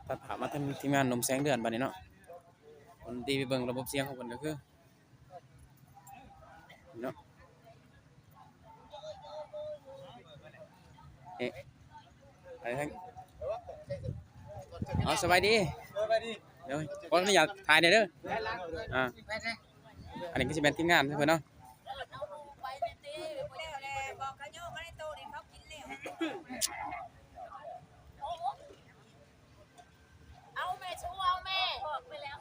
ຕັດພາບມາທາງທີມງານໜຸ່ມແສງເດືອນບາດນີ້ເນາະ. ຄົນທີ່ໄປເບິ່ງລະບົບສຽງຂອງເພິ່ນກໍຄືເນາະ ເອະ ໄປທາງ ເອົາ ສະບາຍດີ ສະບາຍດີ ໂດຍ ຂໍອະນຸຍາດຖ່າຍແດ່ເດີ ອ່າ ອັນນີ້ກໍຊິແມ່ນທີມງານເພິ່ນເນາະ. ເອົາແມ່ ຊູເອົາແມ່ ອອກໄປແລ້ວ.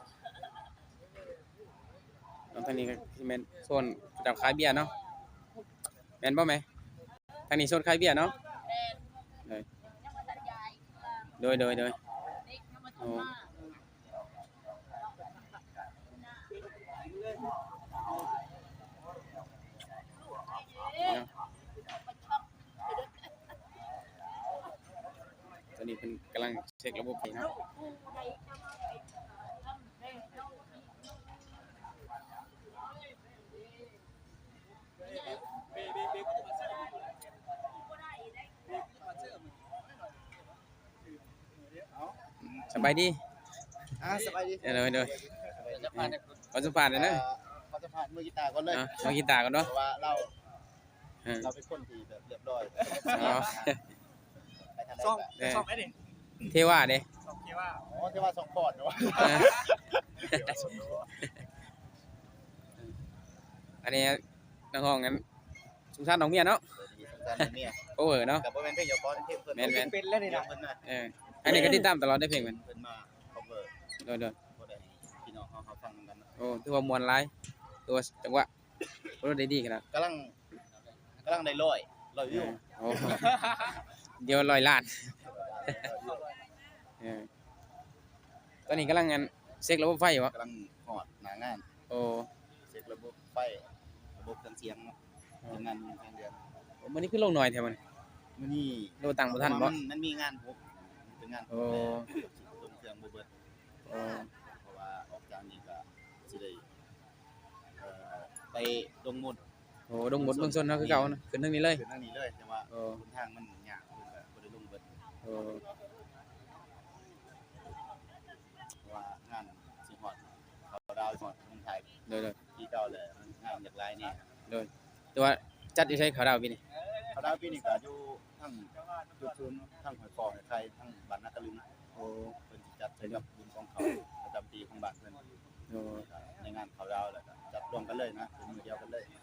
ເນາະ ທາງນີ້ກໍຊິແມ່ນໂຊນເຂົາເຈົ້າຂາຍເບຍເນາະ ແມ່ນບໍ່ແມ່? ທາງນີ້ໂຊນຂາຍເບຍເນາະ ແມ່ນ ໂດຍ ຍັງບໍ່ທັນຍ້າຍເທື່ອ ໂດຍ ໂດຍ ໂດຍ ເດັກຍັງບໍ່ທັນມາ ໂອ້ ຕອນນີ້ເພິ່ນກຳລັງເຊັກລະບົບໄຟເນາະ. ສະບາຍດີ ອ່າ ສະບາຍດີ ໂດຍ ໂດຍ ຂໍສຳພາດແດ່ເດີ ອ່າ ຂໍສຳພາດມືກີຕາກ່ອນເລີຍ ອ່າ ມືກີຕາກ່ອນເນາະ ເພາະວ່າລາວ ເອີ ລາວເປັນຄົນທີ່ແບບລຽບຮ້ອຍ ອໍ ໄປທາງໃດກໍ ຊ່ອງ ເອີ ຊ່ອງໃດນີ້ ເທວາເດ້ ຊ່ອງເທວາ ອໍ ເທວາຊ່ອງຄອດເນາະ ເອີ ອັນນີ້ນັກຮ້ອງອັນ ສົງສານນ້ອງເມຍເນາະ ສົງສານນ້ອງເມຍ ໂອເວີເນາະ ກໍບໍ່ແມ່ນເພງເຈົ້າຂອງ ເພງເພິ່ນ ແມ່ນໆ ເປັນແລ້ວນີ້ນະ ເພງເພິ່ນນະ ເອີ ອັນນີ້ກໍຕິດຕາມຕະຫຼອດເດ້ເພງເພິ່ນ ເພິ່ນມາ cover ໂດຍໆ ບໍ່ໄດ້ໃຫ້ພີ່ນ້ອງເຮົາ ເຮົາຟັງນຳກັນເນາະ ໂອ້ ຖືວ່າມ່ວນຫຼາຍ ຕົວະ ຈັງຫວະ ໂອ້ ໄດ້ດີຂະໜາດ ກຳລັງ ກຳລັງໄດ້ຮ້ອຍ ຮ້ອຍວິວ ເອີ ໂອ້ ດຽວຮ້ອຍລ້ານ ເອີ ຕອນນີ້ກຳລັງອັນ ເຊັກລະບົບໄຟຢູ່ບໍ? ກຳລັງຮອດໜ້າງານ ໂອ້ ເຊັກລະບົບໄຟ ລະບົບເຄື່ອງສຽງເນາະ ເອີ ທີມງານໜຸ່ມແສງເດືອນ ມື້ນີ້ຄືລົງໜ້ອຍແທ້ມື້ນີ້? ມື້ນີ້ລົງຕັ້ງບໍ່ທັນບໍ? ເພາະວ່າມັນ ມັນມີງານຫົກ ເປັນງານຫົກ ໂອ້ ແລ້ວລົງເຄື່ອງບໍ່ເບິດ ເອີ ເພາະວ່າອອກຈາກນີ້ກໍຊິໄດ້ ເອີ ໄປດົງມົນ ໂອ້ ດົງມົນເມືອງຊົນເຮົາຄືເກົ່ານະ ຂຶ້ນທາງນີ້ເລີຍ ຂຶ້ນທາງນີ້ເລີຍ ແຕ່ວ່າຫົນທາງມັນຍາກ ເພິ່ນກໍບໍ່ໄດ້ລົງເບິດ ໂອ້ ເພາະວ່າງານຊິຮອດເຂົ້າດາວ ຮອດເມືອງໄທ ໂດຍໆ ປີເກົ່າແລ້ວ ງານຢາກຫຼາຍແດ່ ໂດຍ ແຕ່ວ່າຈັດຢູ່ໃສເຂົ້າດາວປີນີ້? ເຂົ້າດາວປີນີ້ກໍຢູ່ທາງຈຸດສູນ ທາງຫ້ວຍຄອງ ຫ້ວຍໄຂ່ ທາງບ້ານນາກະລຶງ ໂອ້ ເພິ່ນຊິຈັດໃສ່ກັບບຸນກອງເຂົ້າປະຈຳປີຂອງບ້ານເພິ່ນ ໂດຍ ໃນງານເຂົ້າດາວ ແລ້ວກໍຈັດລວມກັນເລີຍນະ ເປັນມື້ດຽວກັນເລີຍ ໂດຍ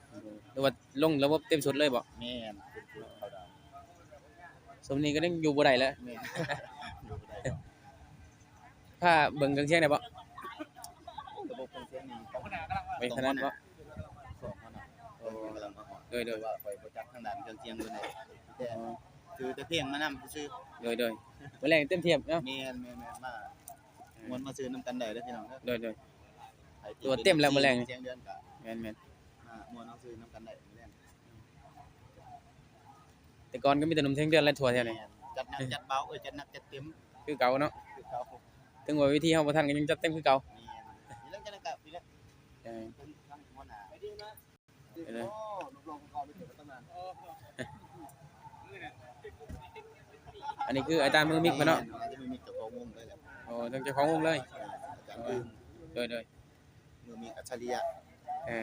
ຫຼືວ່າລົງລະບົບເຕັມຊຸດເລີຍບໍ? ແມ່ນ ເຕັມຊຸດເຂົ້າດາວ ຊ່ວງນີ້ກໍຍັງຢູ່ບໍ່ໄດ້ແຫຼະ ແມ່ນ ຢູ່ບໍ່ໄດ້ດອກ ພາເບິ່ງເຄື່ອງສຽງໄດ້ບໍ່? ລະບົບເຄື່ອງສຽງນີ້ ໄປຂະໜາດບໍ່? ສອງຫັ້ນນະ ເພິ່ນກຳລັງມາຮອດ ໂດຍໆ ແຕ່ວ່າຂ້ອຍບໍ່ຈັກທາງດ້ານເຄື່ອງສຽງເພິ່ນເດ້ ແຕ່ ອໍ ຖືແຕ່ເພງມານຳຊື່ໆ ໂດຍໆ ມື້ແລງເຕັມທຽບເນາະ ແມ່ນໆໆ ມາ ເອີ ມ່ວນມາຊື່ນຳກັນໄດ້ເດີພີ່ນ້ອງເດີ ໂດຍໆ ໃຫ້ທີ່ ຕົວເຕັມແລ້ວມື້ແລງ ເສັງເດືອນກໍ ແມ່ນໆ ມາມ່ວນມາຊື່ນຳກັນໄດ້ມື້ແລງ ແຕ່ກ່ອນກໍມີແຕ່ໜຸ່ມແສງເດືອນແຫຼະທົ່ວແຖວນີ້ ແມ່ນ ຈັດໜັກຈັດເບົາ ເອີຍ ຈັດໜັກຈັດເຕັມ ຄືເກົ່າເນາະ ຄືເກົ່າ ເຖິງວ່າເວທີເຮົາບໍ່ທັນກໍຍັງຈັດເຕັມຄືເກົ່າ ແມ່ນ ມີເລື່ອງຈັດໜັກກະມີແຫຼະ ເອີ ເປັນທາງຫົວໜ້າ ເອີ ໂອ້ ລູກນ້ອງເຂົາເປັນຕຳນານ ອັນນີ້ຄືອາຈານມືມິກເພິ່ນເນາະ ແມ່ນ ອາຈານມືມິກເຈົ້າຂອງວົງເລີຍແຫຼະ ໂອ້ ເຈົ້າຂອງວົງເລີຍ ເອີ ອາຈານອື່ນ ໂດຍໆ ມືມິກອັດສະລິຍະ ເອີ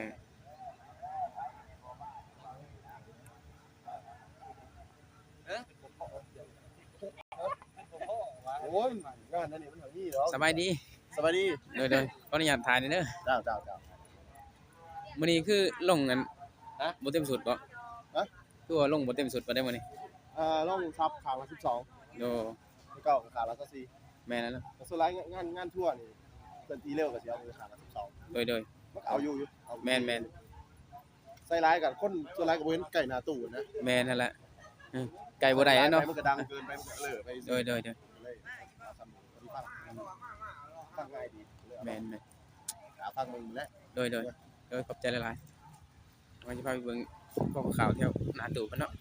ໂອ້ຍ ງານອັນນີ້ມັນຫາມີດອກ ສະບາຍດີ ສະບາຍດີ ໂດຍໆ ຂໍອະນຸຍາດຖ່າຍແດ່ເດີ ເຈົ້າໆໆ ມື້ນີ້ຄືລົງອັນ ຮະ ບໍ່ເຕັມຊຸດບໍ? ຮະ ຄືວ່າລົງບໍ່ເຕັມຊຸດປານໃດມື້ນີ້? ເອີ ລົງສັບຂ້າງລະສິບສອງ ໂດ ແຕ່ເກົ່າກໍຂ້າງລະຊາວສີ່ ແມ່ນແລ້ວເນາະ ແຕ່ສ່ວນຫຼາຍງານ ງານທົວນີ້ ເພິ່ນຕີເລັວກໍຊິເອົາຂ້າງລະສິບສອງ ໂດຍໆ ມັນກໍເອົາຢູ່ ຢູ່ ເອົາ ແມ່ນໆ ໃສ່ຫຼາຍກໍຄົນສ່ວນຫຼາຍກໍບໍ່ເຫັນໃກ້ໜ້າຕູ້ນະ ແມ່ນຫັ້ນແຫຼະ ເອີ ໃກ້ບໍ່ໄດ້ແລ້ວເນາະ ມັນກໍດັງເກີນໄປ ມັນກໍເລີໄປ ໂດຍໆໆ ກໍເລີຍ ຟັງ ຟັງງ່າຍດີ ແມ່ນໆ ຫາຟັງເບິ່ງແຫຼະ ໂດຍໆ ໂດຍ ຂອບໃຈຫຼາຍໆ ວ່າຈະພາໄປເບິ່ງຂໍ້ຂ່າວແຖວໜ້າຕູ້ເພິ່ນເນາະ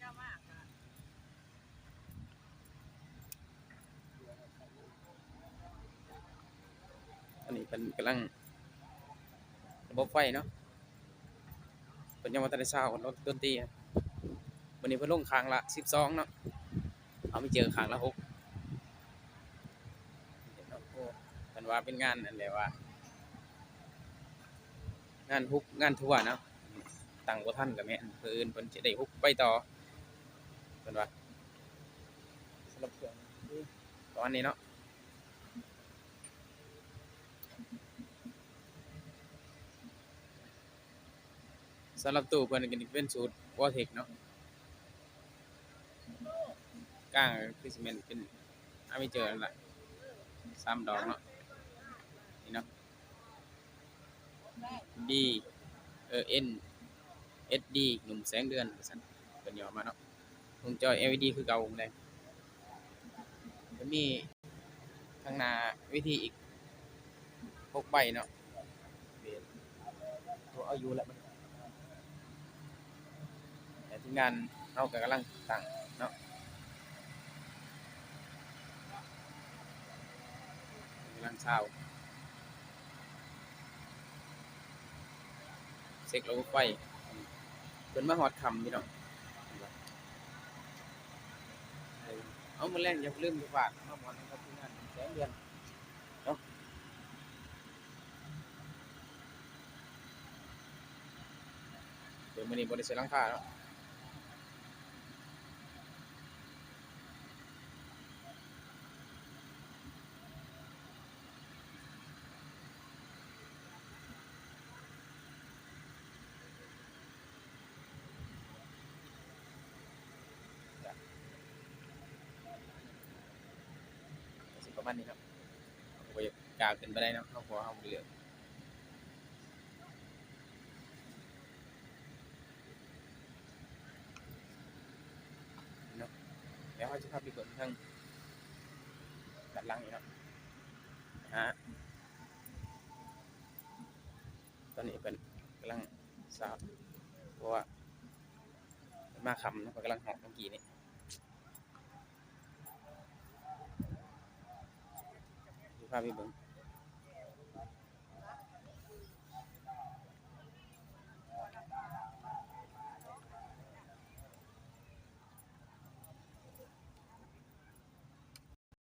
ອັນນີ້ເພິ່ນກຳລັງ ລະບົບໄຟເນາະ ເພິ່ນຍັງບໍ່ທັນໄດ້ຊາວ ດົນຕີ ມື້ນີ້ເພິ່ນລົງຂ້າງລະສິບສອງເນາະ ເຮົາມີເຈີຂ້າງລະຫົກ ວ່າເປັນງານອັນແບບວ່າ ງານຮຸກງານທົວເນາະ ຕັ້ງບໍ່ທັນກໍແມ່ນ ມື້ອື່ນເພິ່ນຈະໄດ້ຮຸກໄປຕໍ່ ເພິ່ນວ່າ ສຳລັບເຄື່ອງປະມານນີ້ເນາະ. ສຳລັບຕູ້ເພິ່ນກໍເປັນສູດ Vortech ເນາະ ກ້າງກໍຄືຊິແມ່ນເປັນອາເມເຈີນັ້ນລະ ສາມດອກເນາະ ນີ້ເນາະ D ເອີ N S D ໜຸ່ມແສງເດືອນ ວ່າຊັ້ນ ເພິ່ນຫຍໍ້ມາເນາະ. ວົງຈອຍ ແອລອີດີ ຄືເກົ່າ ແລະ ກໍມີທາງໜ້າເວທີອີກຫົກໃບເນາະ ໂຕເອົາຢູ່ແລ້ວບັດນີ້ ແລະ ທີມງານເຮົາກໍກຳລັງຕັ້ງເນາະ ກຳລັງຊາວ ເຊັກລະບົບໄຟ ເພິ່ນມາຮອດຄ່ຳພີ່ນ້ອງ ເອົາ ມື້ແລງຢ່າລືມໄປຝາກມາມ່ວນນຳກັບທີມງານແສງເດືອນເນາະ ເດີ ມື້ນີ້ບໍ່ໄດ້ໃສ່ຫຼັງຄາເນາະ. ກໍຊິປະມານນີ້ເນາະ ເຮົາກໍບໍ່ຢາກກ້າຂຶ້ນໄປໄດ້ເນາະ ເຮົາ ເພາະວ່າເຮົາບໍ່ໄດ້ເລືອກເນາະ ດຽວເຮົາຊິພາໄປເບິ່ງທາງດ້ານຫຼັງນີ້ເນາະ ຫາ ຕອນນີ້ເພິ່ນກຳລັງຊາວ ເພາະວ່າມາຄ່ຳເນາະ ເພິ່ນກຳລັງຮອດເມື່ອກີ້ນີ້ ຊິພາໄປເບິ່ງ